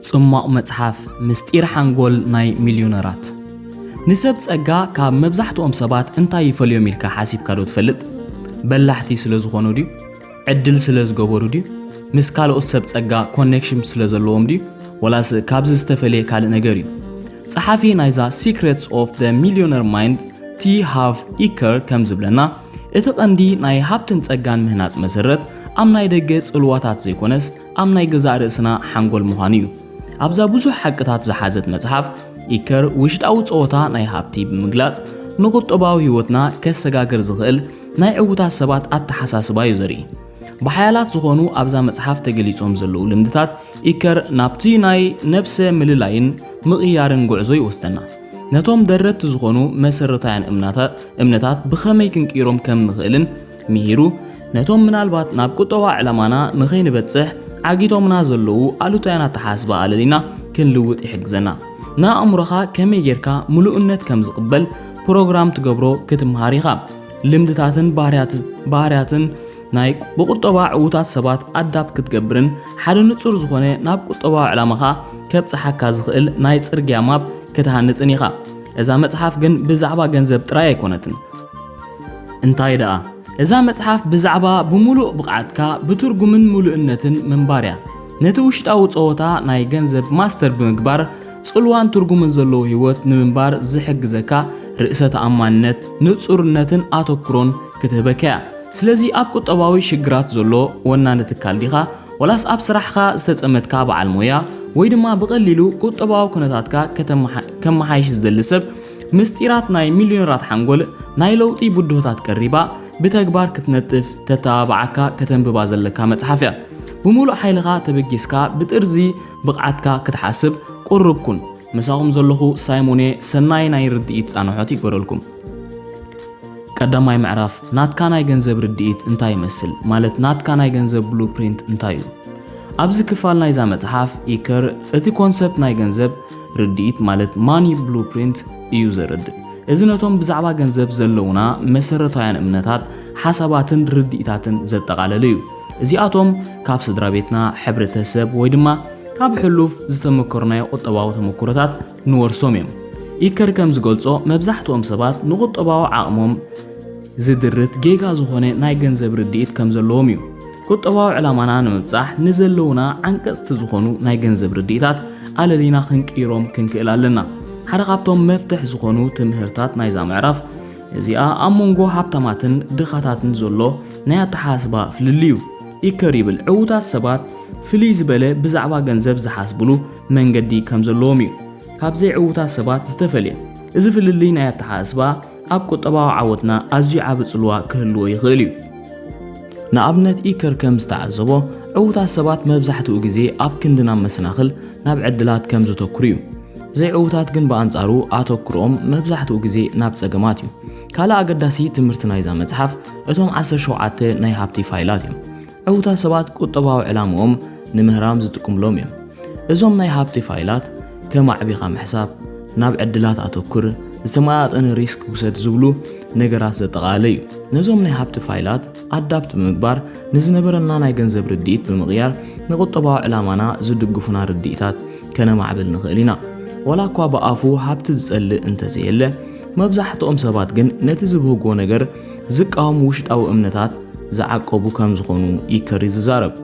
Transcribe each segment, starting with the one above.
ጽሟቕ መጽሓፍ ምስጢር ሓንጎል ናይ ሚልዮነራት። ንሰብ ጸጋ ካብ መብዛሕትኦም ሰባት እንታይ ይፈልዮም ኢልካ ሓሲብካ ዶ ትፈልጥ? በላሕቲ ስለ ዝኾኑ ድዩ? ዕድል ስለ ዝገበሩ ድዩ? ምስ ካልኦት ሰብ ጸጋ ኮኔክሽን ስለ ዘለዎም ድዩ? ወላስ ካብዚ ዝተፈልየ ካልእ ነገር እዩ? ጸሓፊ ናይዛ Secrets of the Millionaire Mind ቲ ሃርቭ ኢከር ከም ዝብለና፣ እቲ ቀንዲ ናይ ሃብትን ጸጋን ምህናጽ መሰረት ኣብ ናይ ደገ ጽልዋታት ዘይኮነስ ኣብ ናይ ገዛእ ርእስና ሓንጎል ምዃኑ እዩ። ኣብዛ ብዙሕ ሓቅታት ዝሓዘት መጽሓፍ፣ ኢከር ውሽጣዊ ጸወታ ናይ ሃብቲ ብምግላጽ ንቁጠባዊ ህይወትና ከሰጋግር ዝኽእል ናይ ዕዉታት ሰባት ኣተሓሳስባ እዩ ዘርኢ። ብሓያላት ዝኾኑ ኣብዛ መጽሓፍ ተገሊጾም ዘለዉ ልምድታት ኢከር ናብቲ ናይ ነብሰ ምልላይን ምቕያርን ጉዕዞ ይወስደና። ነቶም ደረትቲ ዝኾኑ መሰረታውያን እምናታ-፣ እምነታት ብኸመይ ክንቅይሮም ከም ንኽእልን ምሂሩ፣ ነቶም ምናልባት ናብ ቁጠባ ዕላማና ንኸይንበጽሕ ዓጊቶምና ዘለዉ ኣሉታውያን ኣተሓስባ ኣለሊና ክንልውጥ ይሕግዘና። ንኣእምሮኻ ከመይ ጌርካ ምሉእነት ከም ዝቕበል ፕሮግራም ትገብሮ ክትምሃር ኢኻ። ልምድታትን ባህርያት-፣ ባህርያትን ናይ ብቁጠባ ዕዉታት ሰባት ኣዳፕት ክትገብርን ሓደ ንጹር ዝኾነ ናብ ቁጠባዊ ዕላማኻ ከብጽሓካ ዝኽእል ናይ ጽርግያ ማፕ ክትሃንጽን ኢኻ። እዛ መጽሓፍ ግን ብዛዕባ ገንዘብ ጥራይ ኣይኮነትን። እንታይ ደኣ? እዛ መጽሓፍ ብዛዕባ ብምሉእ ብቕዓትካ ብትርጉምን ምሉእነትን ምንባር እያ። ነቲ ውሽጣዊ ጸወታ ናይ ገንዘብ ማስተር ብምግባር ጽልዋን ትርጉምን ዘለዎ ህይወት ንምንባር ዝሕግዘካ ርእሰ ተኣማንነት፣ ንጹርነትን ኣተኩሮን ክትህበካ እያ። ስለዚ ኣብ ቁጠባዊ ሽግራት ዘሎ ወናኒ ትካል ዲኻ? ወላስ ኣብ ስራሕኻ ዝተጸመድካ በዓል ሞያ ወይ ድማ ብቐሊሉ ቁጠባዊ ኩነታትካ ከተመሓ-፣ ከመሓይሽ ዝደሊ ሰብ፣ ምስጢራት ናይ ሚልዮነራት ሓንጎል ናይ ለውጢ ብድሆታት ቀሪባ ብተግባር ክትነጥፍ ተተባብዓካ ከተንብባ ዘለካ መጽሓፍ እያ። ብምሉእ ሓይልኻ ተበጊስካ ብጥርዚ ብቕዓትካ ክትሓስብ ቁሩብ ኩን። ምሳኹም ዘለኹ ሳይሞን እየ። ሰናይ ናይ ርድኢት ጻንሖት ይግበረልኩም። ቀዳማይ ምዕራፍ፣ ናትካ ናይ ገንዘብ ርድኢት እንታይ ይመስል? ማለት ናትካ ናይ ገንዘብ ብሉፕሪንት እንታይ እዩ? ኣብዚ ክፋል ናይዛ መጽሓፍ ኢከር እቲ ኮንሰፕት ናይ ገንዘብ ርድኢት ማለት ማኒ ብሉፕሪንት እዩ ዘረድእ። እዚ ነቶም ብዛዕባ ገንዘብ ዘለውና መሰረታውያን እምነታት፣ ሓሳባትን ርድኢታትን ዘጠቓለለ እዩ። እዚኣቶም ካብ ስድራ ቤትና፣ ሕብረተሰብ ወይ ድማ ካብ ሕሉፍ ዝተመከርናዮ ቁጠባዊ ተመክሮታት ንወርሶም እዮም። ኢከር ከም ዝገልጾ፣ መብዛሕትኦም ሰባት ንቁጠባዊ ዓቕሞም ዝድርት ጌጋ ዝኾነ ናይ ገንዘብ ርድኢት ከም ዘለዎም እዩ። ቁጠባዊ ዕላማና ንምብጻሕ ንዘለዉና ዓንቀጽቲ ዝኾኑ ናይ ገንዘብ ርድኢታት ኣለሊና ክንቅይሮም ክንክእል ኣለና። ሓደ ካብቶም መፍትሕ ዝኾኑ ትምህርታት ናይዛ ምዕራፍ እዚኣ ኣብ መንጎ ሃብታማትን ድኻታትን ዘሎ ናይ ኣተሓሳስባ ፍልልይ እዩ። ኢከር ይብል፣ ዕዉታት ሰባት ፍልይ ዝበለ ብዛዕባ ገንዘብ ዝሓስብሉ መንገዲ ከም ዘለዎም እዩ ካብ ዘይዕዉታት ሰባት ዝተፈልየ። እዚ ፍልልይ ናይ ኣተሓሳስባ ኣብ ቁጠባዊ ዓወትና ኣዝዩ ዓቢ ጽልዋ ክህልዎ ይኽእል እዩ። ንኣብነት፣ ኢከር ከም ዝተዓዘቦ፣ ዕዉታት ሰባት መብዛሕትኡ ግዜ ኣብ ክንዲ ናብ መሰናኽል፣ ናብ ዕድላት ከም ዘተኩሩ እዩ። ዘይዕዉታት ግን ብኣንጻሩ ኣተኩሮኦም መብዛሕትኡ ግዜ ናብ ጸገማት እዩ። ካልእ ኣገዳሲ ትምህርቲ ናይዛ መጽሓፍ እቶም ዓሰርተ ሸውዓተ ናይ ሃብቲ ፋይላት እዮም። ዕዉታት ሰባት ቁጠባዊ ዕላምኦም ንምህራም ዝጥቀሙሎም እዮም። እዞም ናይ ሃብቲ ፋይላት ከም ኣዕቢኻ ምሕሳብ፣ ናብ ዕድላት ኣተኩር፣ ዝተመጣጠነ ሪስክ ውሰድ ዝብሉ ነገራት ዘጠቓለለ እዩ። ነዞም ናይ ሃብቲ ፋይላት ኣዳፕት ብምግባር ንዝነበረና ናይ ገንዘብ ርድኢት ብምቕያር ንቁጠባዊ ዕላማና ዝድግፉና ርድኢታት ከነማዕብል ንኽእል ኢና። ዋላ እኳ ብኣፉ ሃብቲ ዝጸልእ እንተዘየለ፣ መብዛሕትኦም ሰባት ግን ነቲ ዝብህግዎ ነገር ዝቃወሙ ውሽጣዊ እምነታት ዝዓቀቡ ከም ዝኾኑ ኢከር እዩ ዝዛረብ።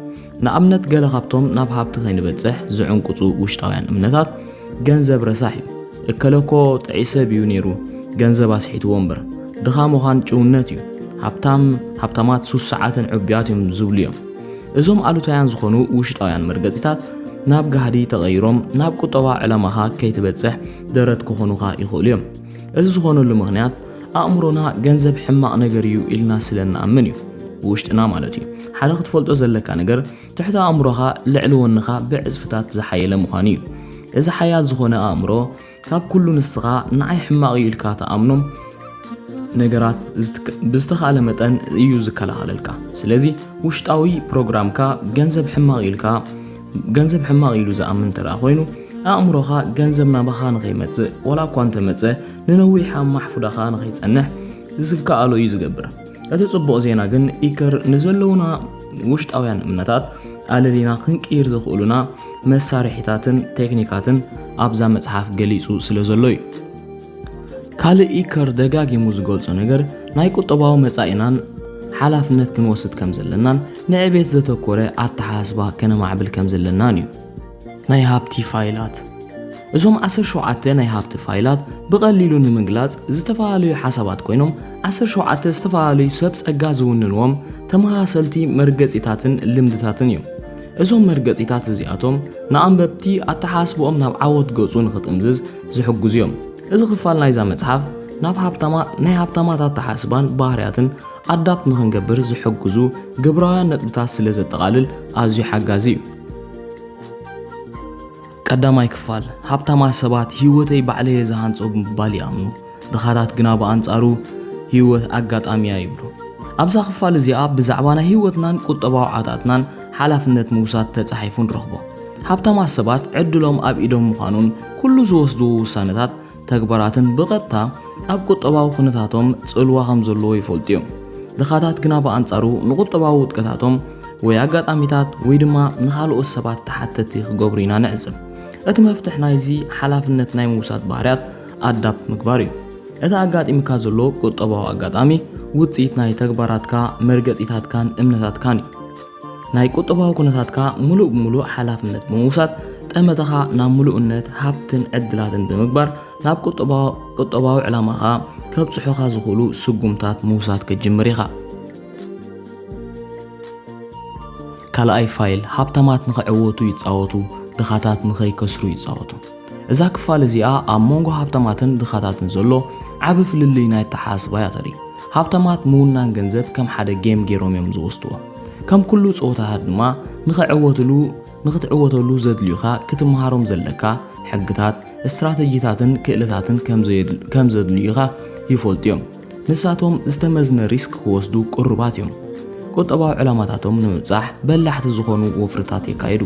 ንኣብነት፣ ገለ ካብቶም ናብ ሃብቲ ከይንበጽሕ ዝዕንቅጹ ውሽጣውያን እምነታት፣ ገንዘብ ረሳሕ እዩ፣ እከለ እኮ ጥዑይ ሰብ እዩ ነይሩ፣ ገንዘብ ኣስሒትዎ እምበር፣ ድኻ ምዃን ጭውነት እዩ፣ ሃብታም፣ ሃብታማት ሱስ ሰዓትን ዕቡያት እዮም ዝብሉ እዮም። እዞም ኣሉታውያን ዝኾኑ ውሽጣውያን መርገጺታት ናብ ጋህዲ ተቐይሮም ናብ ቁጠባ ዕላማኻ ከይትበጽሕ ደረት ክኾኑኻ ይኽእሉ እዮም። እዚ ዝኾነሉ ምኽንያት ኣእምሮና ገንዘብ ሕማቕ ነገር እዩ ኢልና ስለ እንኣምን እዩ። ብውሽጥና ማለት እዩ። ሓደ ክትፈልጦ ዘለካ ነገር ትሕቲ ኣእምሮኻ ልዕሊ ወንኻ ብዕጽፍታት ዝሓየለ ምዃኑ እዩ። እዚ ሓያል ዝኾነ ኣእምሮ ካብ ኩሉ ንስኻ ንዓይ ሕማቕ እዩ ኢልካ ትኣምኖም ነገራት ዝትክ-፣ ብዝተኻእለ መጠን እዩ ዝከላኸለልካ። ስለዚ ውሽጣዊ ፕሮግራምካ ገንዘብ ሕማቕ ኢልካ፣ ገንዘብ ሕማቕ ኢሉ ዝኣምን እንተ ደኣ ኮይኑ፣ ኣእምሮኻ ገንዘብ ናባኻ ንኸይመጽእ፣ ወላ እኳ እንተመጸ፣ ንነዊሕ ኣብ ማሕፉዳኻ ንኸይጸንሕ ዝከኣሎ እዩ ዝገብር። እቲ ጽቡቕ ዜና ግን፣ ኢከር ንዘለዉና ውሽጣውያን እምነታት ኣለሊና ክንቅይር ዘኽእሉና መሳርሒታትን ቴክኒካትን ኣብዛ መጽሓፍ ገሊጹ ስለ ዘሎ እዩ። ካልእ ኢከር ደጋጊሙ ዝገልጾ ነገር፣ ናይ ቁጠባዊ መጻኢናን ሓላፍነት ክንወስድ ከም ዘለናን ንዕቤት ዘተኮረ ኣተሓሳስባ ከነማዕብል ከም ዘለናን እዩ። ናይ ሃብቲ ፋይላት። እዞም ዓሰርተ ሸውዓተ ናይ ሃብቲ ፋይላት ብቐሊሉ ንምግላጽ ዝተፈላለዩ ሓሳባት ኮይኖም፣ ዓሰርተ ሸውዓተ ዝተፈላለዩ ሰብ ጸጋ ዝውንንዎም ተመሳሰልቲ መርገጺታትን ልምድታትን እዮም። እዞም መርገጺታት እዚኣቶም ንኣንበብቲ ኣተሓሳስብኦም ናብ ዓወት ገጹ ንኽጥምዝዝ ዝሕግዙ እዮም። እዚ ክፋል ናይዛ መጽሓፍ ናብ ሃብታማ-፣ ናይ ሃብታማት ኣተሓሳስባን ባህርያትን ኣዳፕት ንኽንገብር ዝሕግዙ ግብራውያን ነጥብታት ስለ ዘጠቓልል ኣዝዩ ሓጋዚ እዩ። ቀዳማይ ክፋል፣ ሃብታማት ሰባት ህይወተይ ባዕለየ ዝሃንጾ ብምባል ይኣምኑ፣ ድኻታት ግና ብኣንጻሩ ህይወት ኣጋጣሚያ ይብሉ። ኣብዛ ክፋል እዚኣ ብዛዕባ ናይ ህይወትናን ቁጠባዊ ዓታትናን ሓላፍነት ምውሳድ ተጻሒፉ ንረኽቦ። ሃብታማት ሰባት ዕድሎም ኣብ ኢዶም ምዃኑን ኩሉ ዝወስድዎ ውሳነታት ተግባራትን ብቐጥታ ኣብ ቁጠባዊ ኩነታቶም ጽልዋ ከም ዘለዎ ይፈልጡ እዮም። ድኻታት ግና ብኣንጻሩ ንቁጠባዊ ውድቀታቶም ወይ ኣጋጣሚታት ወይ ድማ ንኻልኦት ሰባት ተሓተቲ ክገብሩ ኢና ንዕዘብ። እቲ መፍትሕ ናይዚ ሓላፍነት ናይ ምውሳድ ባህርያት ኣዳፕት ምግባር እዩ። እቲ ኣጋጢምካ ዘሎ ቁጠባዊ ኣጋጣሚ ውጽኢት ናይ ተግባራትካ፣ መርገጺታትካን እምነታትካን እዩ። ናይ ቁጠባዊ ኩነታትካ ምሉእ ብምሉእ ሓላፍነት ብምውሳድ፣ ጠመተኻ ናብ ምሉእነት፣ ሃብትን ዕድላትን ብምግባር፣ ናብ ቁጠባ-፣ ቁጠባዊ ዕላማኻ ከብጽሑኻ ዝኽእሉ ስጉምታት ምውሳድ ክትጅምር ኢኻ። ካልኣይ ፋይል፣ ሃብታማት ንኽዕወቱ ይጻወቱ፣ ድኻታት ንኸይከስሩ ይጻወቱ። እዛ ክፋል እዚኣ ኣብ መንጎ ሃብታማትን ድኻታትን ዘሎ ዓቢ ፍልልይ ናይ ኣተሓሳስባ እያ ተርኢ። ሃብታማት ምውናን ገንዘብ ከም ሓደ ጌም ገይሮም እዮም ዝወስድዎ። ከም ኩሉ ጸወታታት ድማ ንኽዕወትሉ፣ ንኽትዕወተሉ ዘድልዩኻ ክትመሃሮም ዘለካ ሕግታት፣ ስትራተጂታትን ክእለታትን ከም ዘየድል-፣ ከም ዘድልዩኻ ይፈልጡ እዮም። ንሳቶም ዝተመዝነ ሪስክ ክወስዱ ቅሩባት እዮም። ቁጠባዊ ዕላማታቶም ንምብጻሕ በላሕቲ ዝኾኑ ወፍርታት የካይዱ።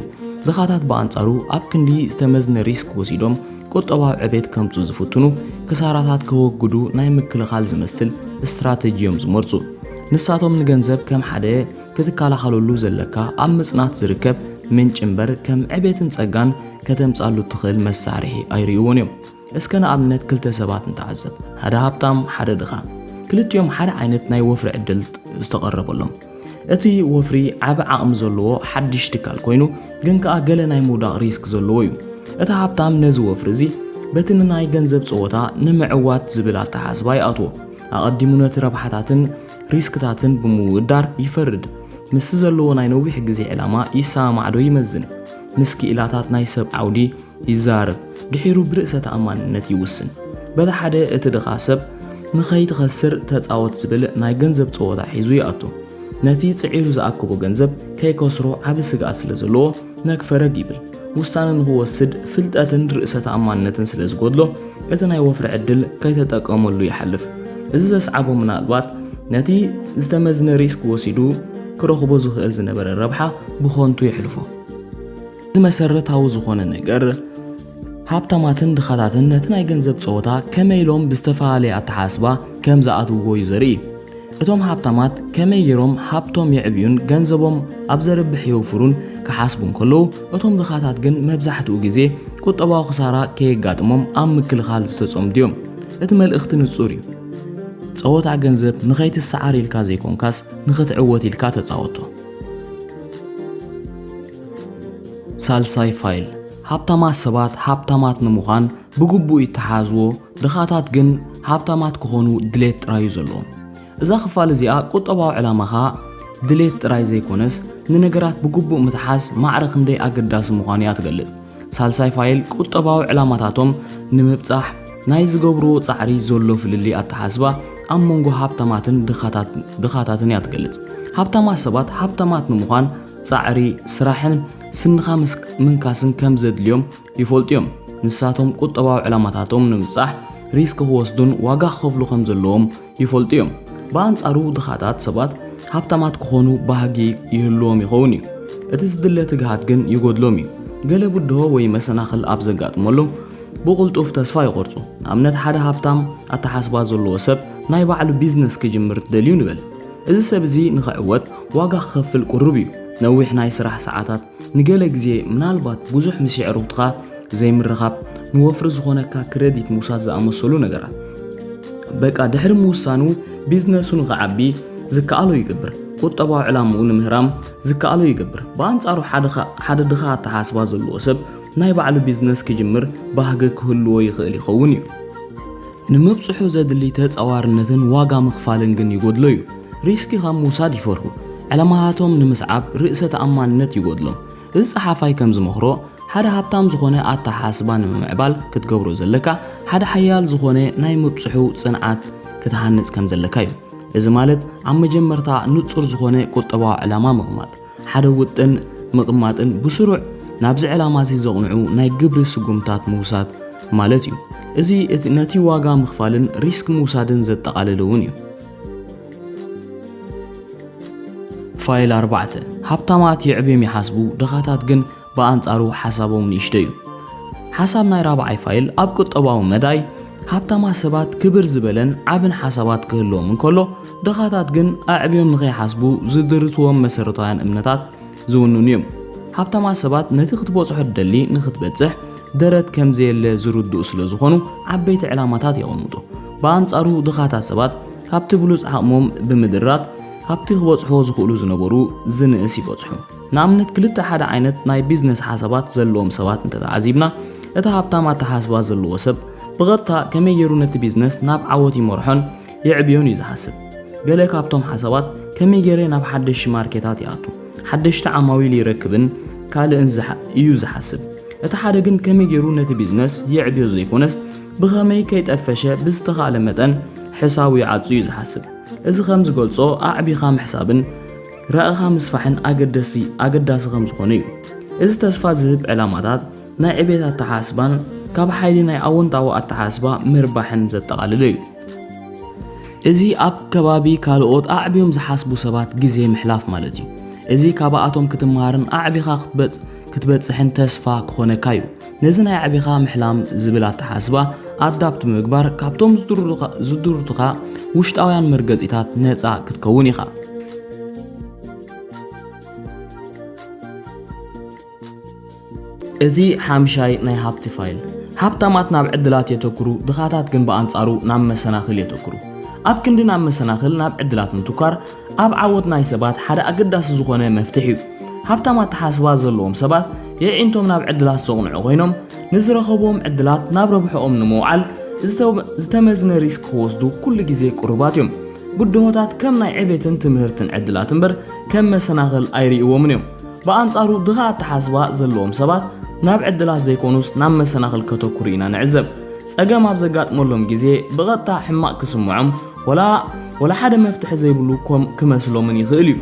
ድኻታት ብኣንጻሩ ኣብ ክንዲ ዝተመዝነ ሪስክ ወሲዶም ቁጠባዊ ዕቤት ከምጹ ዝፍትኑ፣ ክሳራታት ከወግዱ ናይ ምክልኻል ዝመስል ስትራተጂ እዮም ዝመርጹ። ንሳቶም ንገንዘብ ከም ሓደ ክትከላኸለሉ ዘለካ ኣብ ምጽናት ዝርከብ ምንጪ እምበር ከም ዕቤትን ጸጋን ከተምጻሉ እትኽእል መሳርሒ ኣይርእይዎን እዮም። እስከ ንኣብነት ክልተ ሰባት ንተዓዘብ። ሓደ ሃብታም፣ ሓደ ድኻ። ክልቲኦም ሓደ ዓይነት ናይ ወፍሪ ዕድል ዝተቐረበሎም። እቲ ወፍሪ ዓቢ ዓቕሚ ዘለዎ ሓድሽ ትካል ኮይኑ፣ ግን ከኣ ገለ ናይ ምውዳቕ ሪስክ ዘለዎ እዩ። እቲ ሃብታም ነዚ ወፍሪ እዚ በቲ ንናይ ገንዘብ ጸወታ ንምዕዋት ዝብል ኣተሓሳስባ ይኣትዎ። ኣቐዲሙ ነቲ ረብሓታትን ሪስክታትን ብምውዳር ይፈርድ። ምስቲ ዘለዎ ናይ ነዊሕ ግዜ ዕላማ ይሰማማዕ ዶ ይመዝን። ምስ ክኢላታት ናይ ሰብ ዓውዲ ይዛረብ። ድሒሩ ብርእሰ ተኣማንነት ይውስን። በቲ ሓደ እቲ ድኻ ሰብ ንኸይትኸስር ተጻወት ዝብል ናይ ገንዘብ ጸወታ ሒዙ ይኣቱ። ነቲ ጽዒሩ ዝኣከቦ ገንዘብ ከይከስሮ ዓቢ ስግኣት ስለ ዘለዎ ነግ ፈረግ ይብል። ውሳነ ንኽወስድ ፍልጠትን ርእሰ ተኣማንነትን ስለ ዝጎድሎ እቲ ናይ ወፍሪ ዕድል ከይተጠቀመሉ ይሓልፍ። እዚ ዘስዓቦ ምናልባት ነቲ ዝተመዝነ ሪስክ ወሲዱ ክረኽቦ ዝኽእል ዝነበረ ረብሓ ብኾንቱ የሕልፎ። እዚ መሰረታዊ ዝኾነ ነገር፣ ሃብታማትን ድኻታትን ነቲ ናይ ገንዘብ ጸወታ ከመይ ኢሎም ብዝተፈላለየ ኣተሓሳስባ ከም ዝኣትውዎ እዩ ዘርኢ። እቶም ሃብታማት ከመይ ገይሮም ሃብቶም የዕብዩን ገንዘቦም ኣብ ዘርብሕ የውፍሩን ክሓስቡ እንከለዉ፣ እቶም ድኻታት ግን መብዛሕትኡ ግዜ ቁጠባዊ ክሳራ ከየጋጥሞም ኣብ ምክልኻል ዝተጸምዱ እዮም። እቲ መልእኽቲ ንጹር እዩ። ጸወታ ገንዘብ ንኸይትሰዓር ኢልካ ዘይኮንካስ፣ ንኽትዕወት ኢልካ ተጻወቶ። ሳልሳይ ፋይል፣ ሃብታማት ሰባት ሃብታማት ንምዃን ብግቡእ ይተሓዝዎ፣ ድኻታት ግን ሃብታማት ክኾኑ ድሌት ጥራይ እዩ ዘለዎም። እዛ ክፋል እዚኣ ቁጠባዊ ዕላማኻ ድሌት ጥራይ ዘይኮነስ፣ ንነገራት ብግቡእ ምትሓዝ ማዕረ ክንደይ ኣገዳሲ ምዃኑ እያ ትገልጽ። ሳልሳይ ፋይል፣ ቁጠባዊ ዕላማታቶም ንምብጻሕ ናይ ዝገብርዎ ጻዕሪ ዘሎ ፍልልይ ኣተሓስባ ኣብ መንጎ ሃብታማትን ድኻታት-፣ ድኻታትን እያ ትገልጽ። ሃብታማት ሰባት ሃብታማት ንምዃን ጻዕሪ፣ ስራሕን ስንኻ ምስ-፣ ምንካስን ከም ዘድልዮም ይፈልጡ እዮም። ንሳቶም ቁጠባዊ ዕላማታቶም ንምብጻሕ ሪስክ ክወስዱን ዋጋ ክኸፍሉ ከም ዘለዎም ይፈልጡ እዮም። ብኣንጻሩ ድኻታት ሰባት ሃብታማት ክኾኑ ባህጊ ይህልዎም ይኸውን እዩ። እቲ ዝድለ ትግሃት ግን ይጎድሎም እዩ። ገለ ብድሆ ወይ መሰናኽል ኣብ ዘጋጥመሉ ብቕልጡፍ ተስፋ ይቖርጹ። ንኣብነት ሓደ ሃብታም ኣተሓስባ ዘለዎ ሰብ ናይ ባዕሉ ቢዝነስ ክጅምር ደልዩ ንበል። እዚ ሰብ እዚ ንኽዕወት ዋጋ ክኸፍል ቅሩብ እዩ። ነዊሕ ናይ ስራሕ ሰዓታት፣ ንገለ ግዜ ምናልባት ብዙሕ ምስ የዕሩኽትኻ ዘይምርኻብ፣ ንወፍሪ ዝኾነካ ክረዲት ምውሳድ ዝኣመሰሉ ነገራት። በቃ ድሕሪ ምውሳኑ ቢዝነሱ ንኽዓቢ ዝከኣሎ ይገብር። ቁጠባዊ ዕላምኡ ንምህራም ዝከኣሎ ይገብር። ብኣንጻሩ ሓደ ኸ-፣ ሓደ ድኻ ኣተሓስባ ዘለዎ ሰብ ናይ ባዕሉ ቢዝነስ ክጅምር ባህጊ ክህልዎ ይኽእል ይኸውን እዩ። ንምብጽሑ ዘድሊ ተጻዋርነትን ዋጋ ምኽፋልን ግን ይጎድሎ እዩ። ሪስኪ ካብ ምውሳድ ይፈርሁ። ዕላማታቶም ንምስዓብ ርእሰ ተኣማንነት ይጎድሎም። እዚ ጸሓፋይ ከም ዝመኽሮ፣ ሓደ ሃብታም ዝኾነ ኣተሓስባ ንምምዕባል ክትገብሮ ዘለካ፣ ሓደ ሓያል ዝኾነ ናይ ምብጽሑ ጽንዓት ክትሃንጽ ከም ዘለካ እዩ። እዚ ማለት ኣብ መጀመርታ ንጹር ዝኾነ ቁጠባዊ ዕላማ ምቕማጥ፣ ሓደ ውጥን ምቕማጥን ብስሩዕ ናብዚ ዕላማ እዚ ዘቕንዑ ናይ ግብሪ ስጉምታት ምውሳድ ማለት እዩ። እዚ እቲ ነቲ ዋጋ ምኽፋልን ሪስክ ምውሳድን ዘጠቓልል እውን እዩ። ፋይል ኣርባዕተ፣ ሃብታማት የዕብዮም ይሓስቡ፣ ድኻታት ግን ብኣንጻሩ ሓሳቦም ንእሽቶ እዩ። ሓሳብ ናይ ራብዓይ ፋይል ኣብ ቁጠባዊ መዳይ፣ ሃብታማት ሰባት ክብር ዝበለን ዓብን ሓሳባት ክህልዎም እንከሎ፣ ድኻታት ግን ኣዕብዮም ንኸይሓስቡ ዝድርትዎም መሰረታውያን እምነታት ዝውንኑ እዮም። ሃብታማት ሰባት ነቲ ክትበጽሖ ትደሊ ንኽትበጽሕ ደረት ከም ዘየለ ዝርድኡ ስለ ዝኾኑ ዓበይቲ ዕላማታት የቐምጡ። ብኣንጻሩ ድኻታት ሰባት ካብቲ ብሉጽ ዓቕሞም ብምድራት ካብቲ ክበጽሕዎ ዝኽእሉ ዝነበሩ ዝንእስ ይበጽሑ። ንኣብነት ክልተ ሓደ ዓይነት ናይ ቢዝነስ ሓሳባት ዘለዎም ሰባት እንተተዓዚብና፣ እቲ ሃብታም ኣተሓስባ ዘለዎ ሰብ ብቐጥታ ከመይ ገይሩ ነቲ ቢዝነስ ናብ ዓወት ይመርሖን የዕብዮን እዩ ዝሓስብ። ገለ ካብቶም ሓሳባት ከመይ ገይረ ናብ ሓደሽቲ ማርኬታት ይኣቱ፣ ሓደሽቲ ዓማዊል ይረክብን ካልእን ዝሓ-፣ እዩ ዝሓስብ። እቲ ሓደ ግን ከመይ ገይሩ ነቲ ቢዝነስ የዕብዮ ዘይኮነስ ብኸመይ ከይጠፈሸ ብዝተኻእለ መጠን ሕሳቡ ይዓጹ እዩ ዝሓስብ። እዚ ከም ዝገልጾ ኣዕቢኻ ምሕሳብን ራእኻ ምስፋሕን ኣገደሲ-፣ ኣገዳሲ ከም ዝኾነ እዩ። እዚ ተስፋ ዝህብ ዕላማታት ናይ ዕቤት ኣተሓስባን ካብ ሓይሊ ናይ ኣወንታዊ ኣተሓስባ ምርባሕን ዘጠቓልል እዩ። እዚ ኣብ ከባቢ ካልኦት ኣዕብዮም ዝሓስቡ ሰባት ግዜ ምሕላፍ ማለት እዩ። እዚ ካብኣቶም ክትመሃርን ኣዕቢኻ ክትበጽ-፣ ክትበጽሕን ተስፋ ክኾነካ እዩ። ነዚ ናይ ኣዕቢኻ ምሕላም ዝብል ኣተሓስባ ኣዳፕት ብምግባር ካብቶም ዝድርሩኻ-፣ ዝድርቱኻ ውሽጣውያን መርገጺታት ነጻ ክትከውን ኢኻ። እቲ ሓምሻይ ናይ ሃብቲ ፋይል፣ ሃብታማት ናብ ዕድላት የተኩሩ፣ ድኻታት ግን ብኣንጻሩ ናብ መሰናኽል የተኩሩ። ኣብ ክንዲ ናብ መሰናኽል ናብ ዕድላት ምትኳር፣ ኣብ ዓወት ናይ ሰባት ሓደ ኣገዳሲ ዝኾነ መፍትሕ እዩ። ሃብታም ኣተሓስባ ዘለዎም ሰባት የዒንቶም ናብ ዕድላት ዘቕንዑ ኮይኖም፣ ንዝረኸብዎም ዕድላት ናብ ረብሕኦም ንምውዓል ዝተ-፣ ዝተመዝነ ሪስክ ክወስዱ ኩሉ ግዜ ቅሩባት እዮም። ብድሆታት ከም ናይ ዕቤትን ትምህርትን ዕድላት እምበር ከም መሰናኽል ኣይርእይዎምን እዮም። ብኣንጻሩ ድኻ ኣተሓስባ ዘለዎም ሰባት ናብ ዕድላት ዘይኮኑስ ናብ መሰናኽል ከተኩሩ ኢና ንዕዘብ። ጸገም ኣብ ዘጋጥመሎም ግዜ ብቐጥታ ሕማቕ ክስምዖም ወላ፣ ወላ ሓደ መፍትሒ ዘይብሉ ኮም ክመስሎምን ይኽእል እዩ።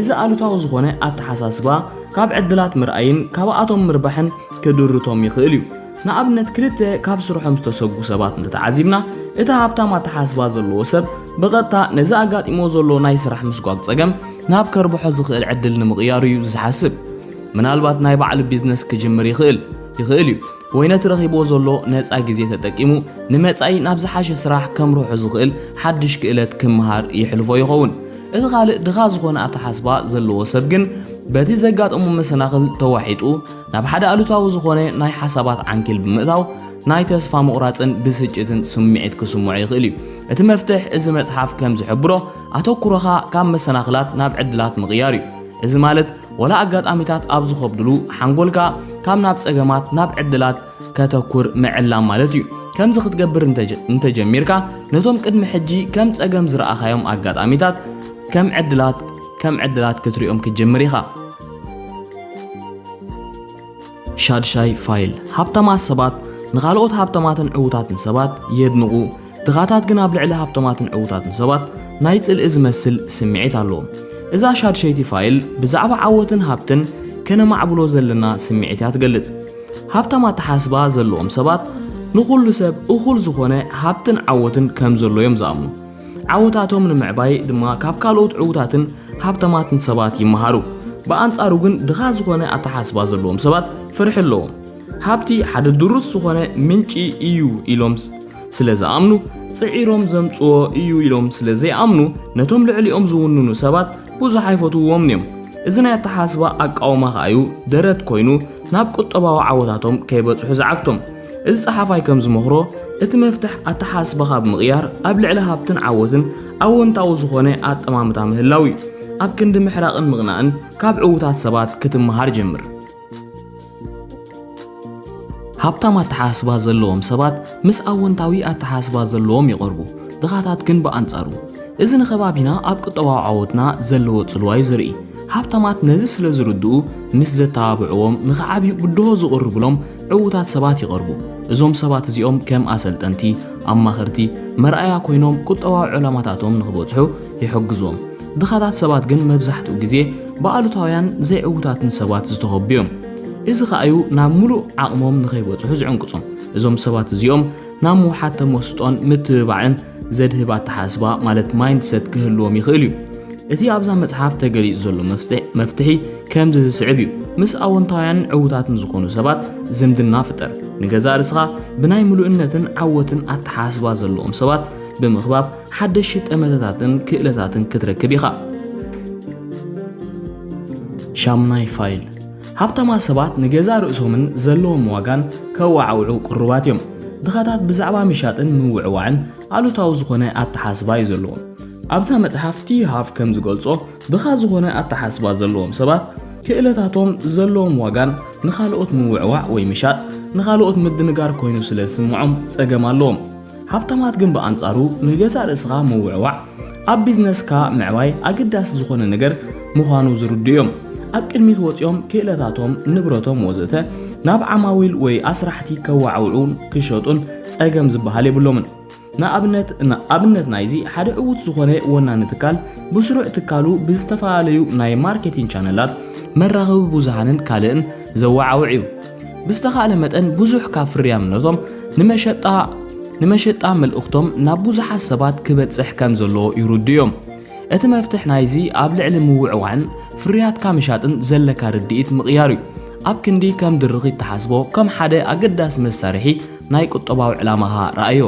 እዚ ኣሉታዊ ዝኾነ ኣተሓሳስባ ካብ ዕድላት ምርኣይን ካብኣቶም ምርባሕን ክድርቶም ይኽእል እዩ። ንኣብነት ክልተ ካብ ስርሖም ዝተሰጉ ሰባት እንተተዓዚብና፣ እቲ ሃብታም ኣተሓስባ ዘለዎ ሰብ ብቐጥታ ነዚ ኣጋጢሞ ዘሎ ናይ ስራሕ ምስጓግ ጸገም ናብ ከርብሖ ዝኽእል ዕድል ንምቕያሩ እዩ ዝሓስብ። ምናልባት ናይ ባዕሉ ቢዝነስ ክጅምር ይኽእል፣ ይኽእል እዩ። ወይ ነቲ ረኺብዎ ዘሎ ነጻ ግዜ ተጠቂሙ ንመጻኢ ናብ ዝሓሸ ስራሕ ከምርሖ ዝኽእል ሓድሽ ክእለት ክምሃር ይሕልፎ ይኸውን። እቲ ካልእ ድኻ ዝኾነ ኣተሓስባ ዘለዎ ሰብ ግን በቲ ዘጋጠሞ መሰናኽል ተዋሒጡ ናብ ሓደ ኣሉታዊ ዝኾነ ናይ ሓሳባት ዓንኬል ብምእታው ናይ ተስፋ ምቑራጽን ብስጭትን ስምዒት ክስምዖ ይኽእል እዩ። እቲ መፍትሕ እዚ መጽሓፍ ከም ዝሕብሮ ኣተኩሮኻ ካብ መሰናኽላት ናብ ዕድላት ምቕያር እዩ። እዚ ማለት ወላ ኣጋጣሚታት ኣብ ዝኸብድሉ ሓንጎልካ ካብ ናብ ጸገማት ናብ ዕድላት ከተኩር ምዕላም ማለት እዩ። ከምዚ ክትገብር እንተጀ-፣ እንተጀሚርካ ነቶም ቅድሚ ሕጂ ከም ጸገም ዝረኣኻዮም ኣጋጣሚታት ከም ዕድላት፣ ከም ዕድላት ክትሪኦም ክትጅምር ኢኻ። ሻድሻይ ፋይል፣ ሃብታማት ሰባት ንኻልኦት ሃብታማትን ዕዉታትን ሰባት የድንቑ፣ ድኻታት ግን ኣብ ልዕሊ ሃብታማትን ዕዉታትን ሰባት ናይ ጽልኢ ዝመስል ስምዒት ኣለዎም። እዛ ሻድሸይቲ ፋይል ብዛዕባ ዓወትን ሃብትን ከነማዕብሎ ዘለና ስምዒት እያ ትገልጽ። ሃብታም ኣተሓስባ ዘለዎም ሰባት ንኹሉ ሰብ እኹል ዝኾነ ሃብትን ዓወትን ከም ዘሎ እዮም ዝኣምኑ። ዓወታቶም ንምዕባይ ድማ ካብ ካልኦት ዕዉታትን ሃብታማትን ሰባት ይመሃሩ። ብኣንጻሩ ግን ድኻ ዝኾነ ኣተሓስባ ዘለዎም ሰባት ፍርሒ ኣለዎም። ሃብቲ ሓደ ድሩት ዝኾነ ምንጪ እዩ ኢሎም ስ-፣ ስለ ዝኣምኑ፣ ጽዒሮም ዘምጽዎ እዩ ኢሎም ስለ ዘይኣምኑ፣ ነቶም ልዕሊኦም ዝውንኑ ሰባት ብዙሕ ኣይፈትውዎምን እዮም። እዚ ናይ ኣተሓሳስባ ኣቃውማ ከኣዩ ደረት ኮይኑ ናብ ቁጠባዊ ዓወታቶም ከይበጽሑ ዝዓግቶም። እዚ ጸሓፋይ ከም ዝመኽሮ፣ እቲ መፍትሕ ኣተሓሳስባኻ ብምቕያር ኣብ ልዕሊ ሃብትን ዓወትን ኣወንታዊ ዝኾነ ኣጠማምታ ምህላው እዩ። ኣብ ክንዲ ምሕራቕን ምቕናእን ካብ ዕዉታት ሰባት ክትመሃር ጀምር። ሃብታም ኣተሓሳስባ ዘለዎም ሰባት ምስ ኣወንታዊ ኣተሓሳስባ ዘለዎም ይቐርቡ። ድኻታት ግን ብኣንጻሩ። እዚ ንከባቢና ኣብ ቁጠባዊ ዓወትና ዘለዎ ጽልዋ እዩ ዘርኢ። ሃብታማት ነዚ ስለ ዝርድኡ፣ ምስ ዘተባብዕዎም ንኽዓብዩ ብድሆ ዝቕርብሎም ዕዉታት ሰባት ይቐርቡ። እዞም ሰባት እዚኦም ከም ኣሰልጠንቲ፣ ኣማኸርቲ፣ መርኣያ ኮይኖም ቁጠባዊ ዕላማታቶም ንኽበጽሑ ይሕግዝዎም። ድኻታት ሰባት ግን መብዛሕትኡ ግዜ ብኣሉታውያን ዘይዕዉታትን ሰባት ዝተኸቡ እዮም። እዚ ከኣዩ ናብ ምሉእ ዓቕሞም ንኸይበጽሑ ዝዕንቅጾም። እዞም ሰባት እዚኦም ናብ ምውሓድ ተመስጦን ምትብባዕን ዘድህብ ኣተሓሳስባ ማለት ማይንድሰት ክህልዎም ይኽእል እዩ። እቲ ኣብዛ መጽሓፍ ተገሊጹ ዘሎ መፍትሒ፣ መፍትሒ ከምዚ ዝስዕብ እዩ። ምስ ኣወንታውያን ዕዉታትን ዝኾኑ ሰባት ዝምድና ፍጠር። ንገዛእ ርእስኻ ብናይ ምሉእነትን ዓወትን ኣተሓሳስባ ዘለዎም ሰባት ብምኽባብ ሓደሽቲ ጠመተታትን ክእለታትን ክትረክብ ኢኻ። ሻምናይ ፋይል። ሃብታማት ሰባት ንገዛእ ርእሶምን ዘለዎም ዋጋን ከወዓውዑ ቅሩባት እዮም። ድኻታት ብዛዕባ ምሻጥን ምውዕዋዕን ኣሉታዊ ዝኾነ ኣተሓስባ እዩ ዘለዎም። ኣብዛ መጽሓፍ ቲ ሃፍ ከም ዝገልጾ፣ ድኻ ዝኾነ ኣተሓስባ ዘለዎም ሰባት ክእለታቶም ዘለዎም ዋጋን ንኻልኦት ምውዕዋዕ ወይ ምሻጥ ንኻልኦት ምድንጋር ኮይኑ ስለ ዝስምዖም ጸገም ኣለዎም። ሃብታማት ግን ብኣንጻሩ ንገዛእ ርእስኻ ምውዕዋዕ ኣብ ቢዝነስካ ምዕባይ ኣገዳሲ ዝኾነ ነገር ምዃኑ ዝርድኡ እዮም። ኣብ ቅድሚት ወጺኦም ክእለታቶም፣ ንብረቶም ወዘተ ናብ ዓማዊል ወይ ኣስራሕቲ ከዋዕውዑን ክሸጡን ጸገም ዝበሃል የብሎምን። ንኣብነት፣ ንኣብነት ናይዚ ሓደ ዕዉት ዝኾነ ወናኒ ትካል ብስሩዕ ትካሉ ብዝተፈላለዩ ናይ ማርኬቲንግ ቻነላት፣ መራኸቢ ብዙሃንን ካልእን ዘወዓውዕ እዩ። ብዝተኻእለ መጠን ብዙሕ ካብ ፍርያምነቶም ንመሸጣ፣ ንመሸጣ መልእኽቶም ናብ ብዙሓት ሰባት ክበጽሕ ከም ዘለዎ ይርድኡ እዮም። እቲ መፍትሕ ናይዚ ኣብ ልዕሊ ምውዕዋዕን ፍርያትካ ምሻጥን ዘለካ ርድኢት ምቕያር እዩ። ኣብ ክንዲ ከም ድርኺት ትሓስቦ ከም ሓደ ኣገዳሲ መሳርሒ ናይ ቁጠባዊ ዕላማኻ ረኣዮ።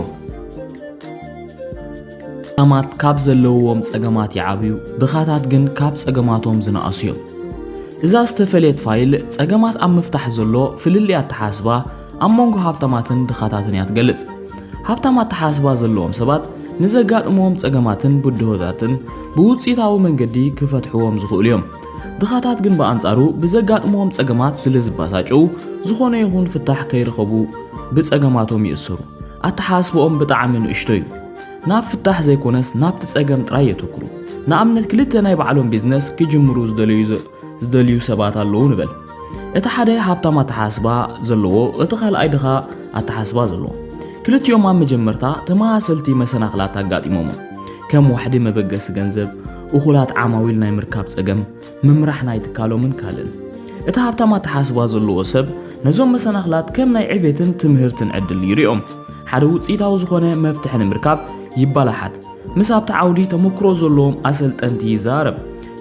ሃብታማት ካብ ዘለውዎም ጸገማት ይዓብዩ፣ ድኻታት ግን ካብ ጸገማቶም ዝነኣሱ እዮም። እዛ ዝተፈልየት ፋይል ጸገማት ኣብ ምፍታሕ ዘሎ ፍልልይ ኣተሓስባ ኣብ መንጎ ሃብታማትን ድኻታትን እያ ትገልጽ። ሃብታም ኣተሓስባ ዘለዎም ሰባት ንዘጋጥምዎም ጸገማትን ብድሆታትን ብውጽኢታዊ መንገዲ ክፈትሕዎም ዝኽእሉ እዮም። ድኻታት ግን ብኣንጻሩ ብዘጋጥምዎም ጸገማት ስለ ዝበሳጨዉ፣ ዝኾነ ይኹን ፍታሕ ከይረኸቡ ብጸገማቶም ይእሰሩ። ኣተሓስባኦም ብጣዕሚ ንእሽቶ እዩ። ናብ ፍታሕ ዘይኮነስ ናብቲ ጸገም ጥራይ የተኩሩ። ንኣብነት ክልተ ናይ ባዕሎም ቢዝነስ ክጅምሩ ዝደለዩ ዘ-፣ ዝደልዩ ሰባት ኣለዉ ንበል። እቲ ሓደ ሃብታም ኣተሓስባ ዘለዎ፣ እቲ ካልኣይ ድኻ ኣተሓስባ ዘለዎ። ክልቲኦም ኣብ መጀመርታ ተመሳሰልቲ መሰናኽላት ኣጋጢሞም። ከም ዋሕዲ መበገሲ ገንዘብ፣ እኹላት ዓማዊል ናይ ምርካብ ጸገም፣ ምምራሕ ናይ ትካሎምን ካልእን። እቲ ሃብታም ኣተሓስባ ዘለዎ ሰብ ነዞም መሰናኽላት ከም ናይ ዕቤትን ትምህርትን ዕድል ይሪኦም። ሓደ ውጽኢታዊ ዝኾነ መፍትሒ ንምርካብ ይባላሓት። ምስ ኣብቲ ዓውዲ ተመክሮ ዘለዎም ኣሰልጠንቲ ይዛረብ።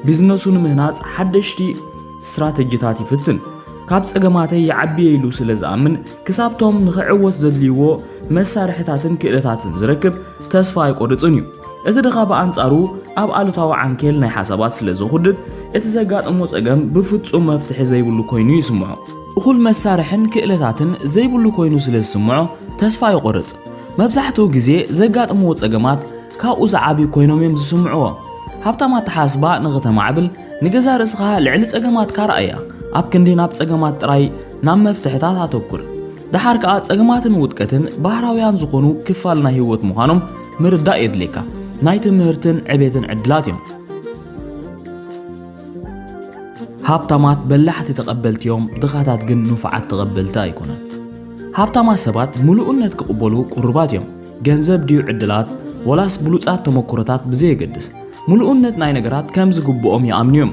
ቢዝነሱ ንምህናጽ ሓደሽቲ ስትራተጂታት ይፍትን። ካብ ጸገማተይ ይዓብየ ኢሉ ስለ ዝኣምን፣ ክሳብቶም ንኽዕወት ዘድልይዎ መሳርሕታትን ክእለታትን ዝረክብ ተስፋ ኣይቆርጽን እዩ። እቲ ድኻ ብኣንጻሩ ኣብ ኣሉታዊ ዓንኬል ናይ ሓሳባት ስለ ዝኹድድ፣ እቲ ዘጋጠሞ ጸገም ብፍጹም መፍትሒ ዘይብሉ ኮይኑ ይስምዖ። እኹል መሳርሕን ክእለታትን ዘይብሉ ኮይኑ ስለ ዝስምዖ ተስፋ ይቆርጽ። መብዛሕትኡ ግዜ ዘጋጥምዎ ጸገማት ካብኡ ዝዓብዩ ኮይኖም እዮም ዝስምዕዎ። ሃብታም ኣተሓስባ ንኽተማዕብል ንገዛ ርእስኻ ልዕሊ ጸገማትካ ረኣያ። ኣብ ክንዲ ናብ ጸገማት ጥራይ ናብ መፍትሕታት ኣተኩር። ደሓር ከኣ ጸገማትን ውድቀትን ባህራውያን ዝኾኑ ክፋል ናይ ህይወት ምዃኖም ምርዳእ የድልየካ። ናይ ትምህርትን ዕቤትን ዕድላት እዮም። ሃብታማት በላሕቲ ተቐበልቲ እዮም፣ ድኻታት ግን ንፉዓት ተቐበልቲ ኣይኮነን። ሃብታማት ሰባት ምሉእነት ክቕበሉ ቅሩባት እዮም። ገንዘብ ድዩ ዕድላት፣ ወላስ ብሉጻት ተመክሮታት ብዘየገድስ፣ ምሉእነት ናይ ነገራት ከም ዝግብኦም ይኣምኑ እዮም።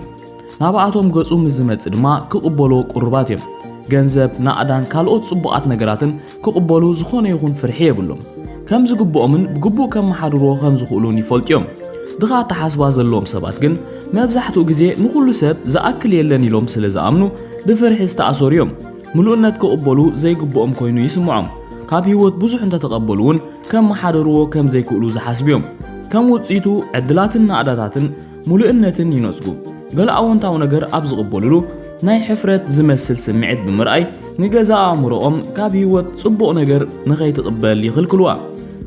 ናብኣቶም ገጹ ምስ ዝመጽእ ድማ ክቕበልዎ ቅሩባት እዮም። ገንዘብ፣ ናእዳን ካልኦት ጽቡቓት ነገራትን ክቕበሉ ዝኾነ ይኹን ፍርሒ የብሎም። ከም ዝግብኦምን ብግቡእ ከመሓድርዎ ከም ዝኽእሉን ይፈልጡ እዮም። ድኻ ኣተሓስባ ዘለዎም ሰባት ግን መብዛሕትኡ ግዜ ንኹሉ ሰብ ዝኣክል የለን ኢሎም ስለ ዝኣምኑ ብፍርሒ ዝተኣሰሩ እዮም። ምሉእነት ክቕበሉ ዘይግብኦም ኮይኑ ይስምዖም። ካብ ህይወት ብዙሕ እንተተቐበሉ እውን ከመሓድርዎ ከም ዘይክእሉ ዝሓስቡ እዮም። ከም ውጽኢቱ ዕድላትን ናእዳታትን ምሉእነትን ይነጽጉ። ገለ ኣወንታዊ ነገር ኣብ ዝቕበሉሉ ናይ ሕፍረት ዝመስል ስምዒት ብምርኣይ፣ ንገዛ ኣእምሮኦም ካብ ህይወት ጽቡቕ ነገር ንኸይትቕበል ይኽልክልዋ።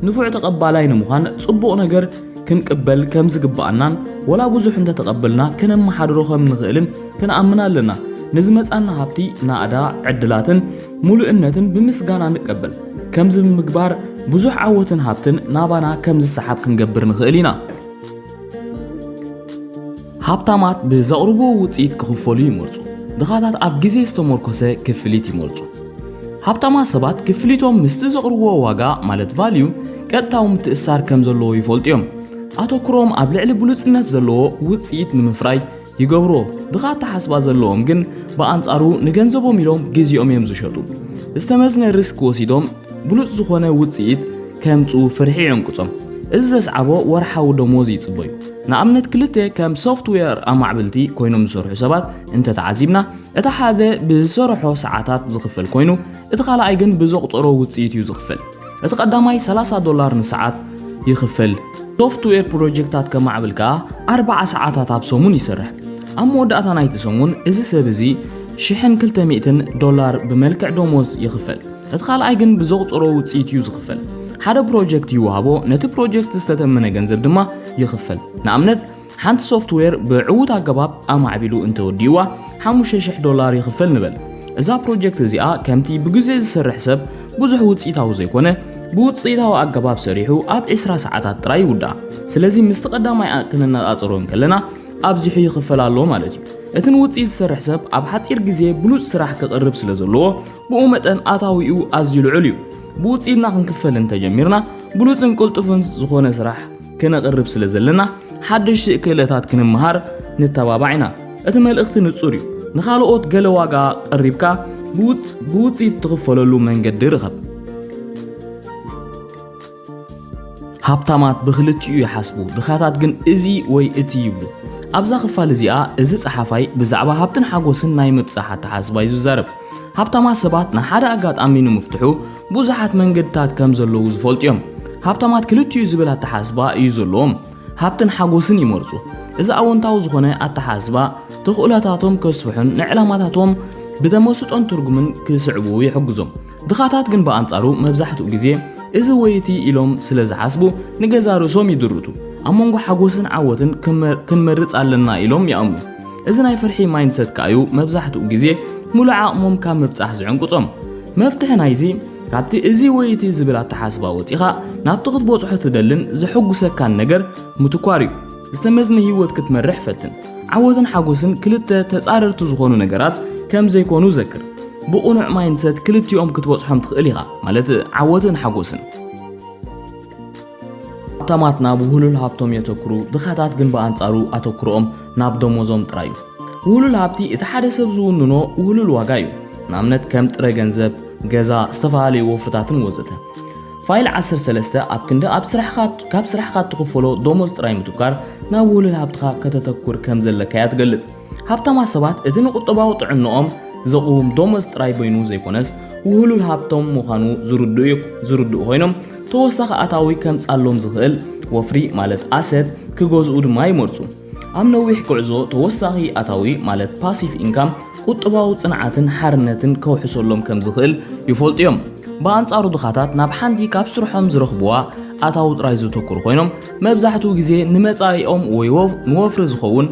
ንፉዕ ተቐባላይ ንምዃን፣ ጽቡቕ ነገር ክንቅበል ከም ዝግብኣናን፣ ወላ ብዙሕ እንተተቐበልና፣ ከነመሓድሮ ከም ንኽእልን ክንኣምን ኣለና። ንዝመጻና ሃብቲ፣ ናእዳ፣ ዕድላትን ምሉእነትን ብምስጋና ንቀበል። ከምዚ ብምግባር፣ ብዙሕ ዓወትን ሃብትን ናባና ከም ዝሰሓብ ክንገብር ንኽእል ኢና። ሃብታማት ብዘቕርብዎ ውጽኢት ክኽፈሉ ይመርጹ። ድኻታት ኣብ ግዜ ዝተመርኮሰ ክፍሊት ይመርጹ። ሃብታማት ሰባት ክፍሊቶም ምስቲ ዘቕርብዎ ዋጋ፣ ማለት ቫልዩ፣ ቀጥታዊ ምትእስሳር ከም ዘለዎ ይፈልጡ እዮም። ኣተኩሮም ኣብ ልዕሊ ብሉጽነት ዘለዎ ውጽኢት ንምፍራይ ይገብርዎ። ድኻ ኣተሓስባ ዘለዎም ግን ብኣንጻሩ ንገንዘቦም ኢሎም ግዜኦም እዮም ዝሸጡ። ዝተመዝነ ሪስክ ወሲዶም ብሉጽ ዝኾነ ውጽኢት ከምጽኡ ፍርሒ ይዕንቅጾም። እዚ ዘስዓቦ ወርሓዊ ደሞዝ ይጽበዩ። ንኣብነት ክልተ ከም ሶፍትዌር ኣማዕብልቲ ኮይኖም ዝሰርሑ ሰባት እንተተዓዚብና፣ እቲ ሓደ ብዝሰርሖ ሰዓታት ዝኽፈል ኮይኑ፣ እቲ ካልኣይ ግን ብዘቑጸሮ ውጽኢት እዩ ዝኽፈል። እቲ ቀዳማይ ሰላሳ ዶላር ንሰዓት ይኽፈል። ሶፍትዌር ፕሮጀክታት ከማዕብል ከኣ ኣርባዓ ሰዓታት ኣብ ሰሙን ይሰርሕ። ኣብ መወዳእታ ናይቲ ሰሙን እዚ ሰብ እዚ ሽሕን ክልተ ሚእትን ዶላር ብመልክዕ ደሞዝ ይኽፈል። እቲ ካልኣይ ግን ብዘቑጸሮ ውጽኢት እዩ ዝኽፈል። ሓደ ፕሮጀክት ይወሃቦ፣ ነቲ ፕሮጀክት ዝተተመነ ገንዘብ ድማ ይኽፈል። ንኣብነት፣ ሓንቲ ሶፍትዌር ብዕዉት ኣገባብ ኣማዕቢሉ እንተወዲእዋ፣ ሓሙሽተ ሽሕ ዶላር ይኽፈል ንበል። እዛ ፕሮጀክት እዚኣ ከምቲ ብግዜ ዝሰርሕ ሰብ ብዙሕ ውጽኢታዊ ዘይኮነ፣ ብውጽኢታዊ ኣገባብ ሰሪሑ ኣብ ዕስራ ሰዓታት ጥራይ ይውድኣ። ስለዚ ምስቲ ቀዳማይ ኣ-፣ ክነነጻጽሮ እንከለና ኣብዚሑ ይኽፈል ኣሎ ማለት እዩ። እቲ ንውጽኢት ዝሰርሕ ሰብ ኣብ ሓጺር ግዜ ብሉጽ ስራሕ ክቕርብ ስለ ዘለዎ፣ ብኡ መጠን ኣታዊኡ ኣዝዩ ልዑል እዩ። ብውጽኢትና ክንክፈል እንተጀሚርና፣ ብሉጽን ቅልጡፍን ዝኾነ ስራሕ ክነቕርብ ስለ ዘለና፣ ሓደሽቲ ክእለታት ክንመሃር ንተባባዕ ኢና። እቲ መልእኽቲ ንጹር እዩ። ንኻልኦት ገለ ዋጋ ቀሪብካ ብውጽ-፣ ብውጽኢት ትኽፈለሉ መንገዲ ርኸብ። ሃብታማት ብኽልቲኡ ይሓስቡ፣ ድኻታት ግን እዚ ወይ እቲ ይብሉ። ኣብዛ ክፋል እዚኣ፣ እዚ ጸሓፋይ ብዛዕባ ሃብትን ሓጎስን ናይ ምብጻሕ ኣተሓሳስባ እዩ ዝዛረብ። ሃብታማት ሰባት ንሓደ ኣጋጣሚ ንምፍትሑ ብዙሓት መንገድታት ከም ዘለዉ ዝፈልጡ እዮም። ሃብታማት ክልቲኡ ዝብል ኣተሓሳስባ እዩ ዘለዎም። ሃብትን ሓጎስን ይመርጹ። እዚ ኣወንታዊ ዝኾነ ኣተሓሳስባ፣ ተኽእሎታቶም ከስፍሑን ንዕላማታቶም ብተመስጦን ትርጉምን ክስዕቡ ይሕግዞም። ድኻታት ግን ብኣንጻሩ መብዛሕትኡ ግዜ እዚ ወይ እቲ ኢሎም ስለ ዝሓስቡ፣ ንገዛ ርእሶም ይድርቱ። ኣብ መንጎ ሓጎስን ዓወትን ክንመ-፣ ክንመርጽ ኣለና ኢሎም ይኣምኑ። እዚ ናይ ፍርሒ ማይንድሰት ከኣ እዩ መብዛሕትኡ ግዜ ምሉእ ዓቕሞም ካብ ምብጻሕ ዝዕንቅጾም። መፍትሒ ናይዚ፣ ካብቲ እዚ ወይ እቲ ዝብል ኣተሓስባ ወጺኻ ናብቲ ክትበጽሖ ትደልን ዘሐጉሰካን ነገር ምትኳር እዩ። ዝተመዝነ ህይወት ክትመርሕ ፈትን። ዓወትን ሓጎስን ክልተ ተጻረርቲ ዝኾኑ ነገራት ከም ዘይኮኑ ዘክር። ብቕኑዕ ማይንድሰት ክልቲኦም ክትበጽሖም ትኽእል ኢኻ፣ ማለት ዓወትን ሓጎስን። ሃብታማት ናብ ውህሉል ሃብቶም የተኩሩ፣ ድኻታት ግን ብኣንጻሩ ኣተኩሮኦም ናብ ደሞዞም ጥራይ እዩ። ውህሉል ሃብቲ እቲ ሓደ ሰብ ዝውንኖ ውህሉል ዋጋ እዩ። ንኣብነት ከም ጥረ ገንዘብ፣ ገዛ፣ ዝተፈላለዩ ወፍርታትን ወዘተ። ፋይል ዓሰርተ ሰለስተ ኣብ ክንዲ ኣብ ስራሕኻ፣ ካብ ስራሕኻ እትኽፈሎ ደሞዝ ጥራይ ምትኳር ናብ ውህሉል ሃብትኻ ከተተኩር ከም ዘለካ እያ ትገልጽ። ሃብታማት ሰባት እቲ ንቁጠባዊ ጥዕንኦም ዘቕውም ደሞዝ ጥራይ በይኑ ዘይኮነስ ውህሉል ሃብቶም ምዃኑ ዝርድኡ እዩ፣ ዝርድኡ ኮይኖም ተወሳኺ ኣታዊ ከምጻሎም ዝኽእል ወፍሪ ማለት ኣሰት ክገዝኡ ድማ ይመርጹ። ኣብ ነዊሕ ጉዕዞ ተወሳኺ ኣታዊ ማለት ፓሲቭ ኢንካም ቁጠባዊ ጽንዓትን ሓርነትን ከውሕሰሎም ከም ዝኽእል ይፈልጡ እዮም። ብኣንጻሩ ድኻታት ናብ ሓንቲ ካብ ስርሖም ዝረኽብዋ ኣታዊ ጥራይ ዘተኩሩ ኮይኖም መብዛሕትኡ ግዜ ንመጻኢኦም ወይ ወፍ-፣ ንወፍሪ ዝኸውን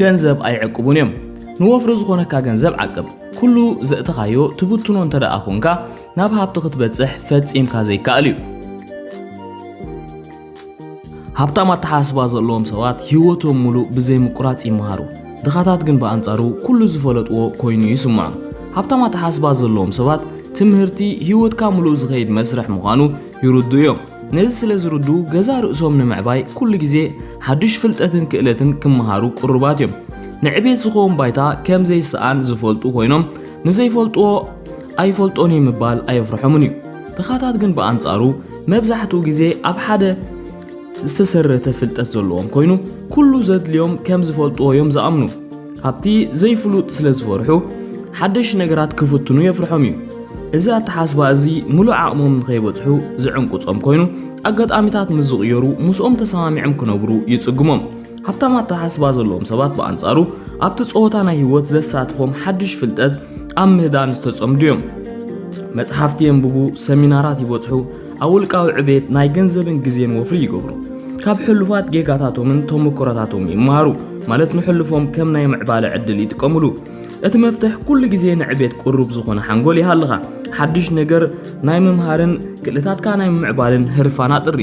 ገንዘብ ኣይዕቅቡን እዮም። ንወፍሪ ዝኾነካ ገንዘብ ዓቅብ። ኩሉ ዘእተኻዮ ትብትኖ እንተ ደኣ ኾንካ ናብ ሃብቲ ክትበጽሕ ፈጺምካ ዘይከኣል እዩ። ሃብታም ኣተሓስባ ዘለዎም ሰባት ህይወቶም ሙሉእ ብዘይ ምቁራጽ ይመሃሩ። ድኻታት ግን ብኣንጻሩ ኩሉ ዝፈለጥዎ ኮይኑ ይስምዖም። ሃብታም ኣተሓስባ ዘለዎም ሰባት ትምህርቲ ህይወትካ ሙሉእ ዝኸይድ መስርሕ ምዃኑ ይርድኡ እዮም። ነዚ ስለ ዝርድኡ ገዛ ርእሶም ንምዕባይ ኩሉ ግዜ ሓድሽ ፍልጠትን ክእለትን ክመሃሩ ቅሩባት እዮም። ንዕቤት ዝኸውን ባይታ ከም ዘይሰኣን ዝፈልጡ ኮይኖም ንዘይፈልጥዎ ኣይፈልጦን እየ ምባል ኣየፍርሖምን እዩ። ድኻታት ግን ብኣንጻሩ መብዛሕትኡ ግዜ ኣብ ሓደ ዝተሰረተ ፍልጠት ዘለዎም ኮይኑ ኩሉ ዘድልዮም ከም ዝፈልጥዎ እዮም ዝኣምኑ። ኣብቲ ዘይፍሉጥ ስለ ዝፈርሑ ሓደሽ ነገራት ክፍትኑ የፍርሖም እዩ። እዚ ኣተሓስባ እዚ ሙሉእ ዓቕሞም ንኸይበጽሑ ዝዕንቁጾም ኮይኑ ኣጋጣሚታት ምስ ዝቕየሩ ምስኦም ተሰማሚዖም ክነብሩ ይጽግሞም። ሃብታም ኣተሓስባ ዘለዎም ሰባት ብኣንጻሩ ኣብቲ ጸወታ ናይ ህይወት ዘሳትፎም ሓድሽ ፍልጠት ኣብ ምህዳን ዝተጸምዱ እዮም። መጽሓፍቲ የንብቡ፣ ሰሚናራት ይበጽሑ፣ ኣብ ውልቃዊ ዕቤት ናይ ገንዘብን ግዜን ወፍሪ ይገብሩ። ካብ ሕሉፋት ጌጋታቶምን ተመክሮታቶም ይመሃሩ፣ ማለት ንሕሉፎም ከም ናይ ምዕባለ ዕድል ይጥቀምሉ። እቲ መፍትሕ ኩሉ ግዜ ንዕቤት ቅሩብ ዝኾነ ሓንጎል ይሃልኻ። ሓድሽ ነገር ናይ ምምሃርን ክእለታትካ ናይ ምምዕባልን ህርፋን ኣጥሪ።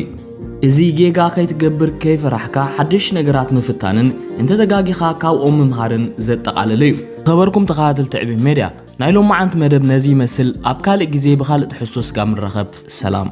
እዚ ጌጋ ከይትገብር ከይፈራሕካ ሓድሽ ነገራት ምፍታንን እንተተጋጊኻ ካብኦም ምምሃርን ዘጠቓለለ እዩ። ዝኸበርኩም ተኸታተልቲ ዕቤት ሜድያ፣ ናይ ሎማዓንቲ መደብ ነዚ ይመስል። ኣብ ካልእ ግዜ ብኻልእ ትሕዝቶ ስጋብ ንራኸብ፣ ሰላም።